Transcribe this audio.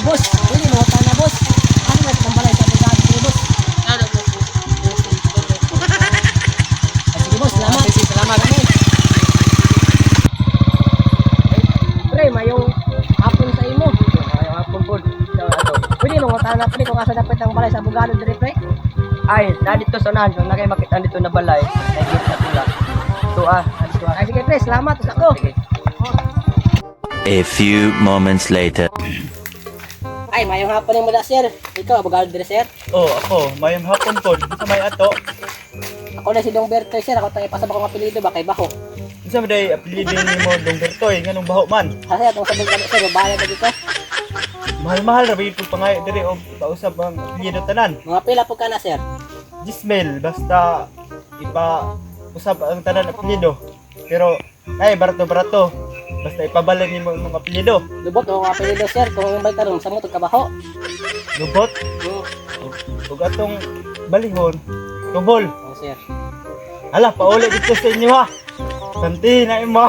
Boss, pwede mangutana, boss? Ano ba itong balay sa abogado ni boss? Ano po? Ah, sige boss, salamat. Sige, salamat. Pre, mayong hapon sa imo. Mayong hapon pod. Sa ato. Pwede mangutana, pre, kung asa dapat ang balay sa abogado diri, pre? Ay, na dito sa unahan, kung na kayo makita dito na balay, na gate na pula. Ito ah, dito ah. Ay, sige pre, salamat. Sa ako. Sige. A few moments later. Ay, mayong hapon nimo da, sir. Ikaw, abogado diri, sir? Oh, ako, mayong hapon pod. Sa may ato. Ako na si Dong Bertoy, sir. Ako tayo pasabak akong apelyido ba kay Baho. Unsa man day apelyido nimo, Dong Bertoy, nganong baho man? Kasi atong sabog kami, sir, babae ba dito? Mahal-mahal ra bayud kung pangayo diri og pausab ang apelyido tanan. Mga pila po ka na, sir? Gismail, basta ipa usab ang tanan apelyido. Pero ay barato-barato. Basta ipabalay nimo ang mga apelyido. Lubot o apelyido, sir. Kung ang balik karon sa mo kabaho. Lubot ug atong balihon tubol. Oh, sir. Hala, pauli dito sa inyo ha. Santi na imo.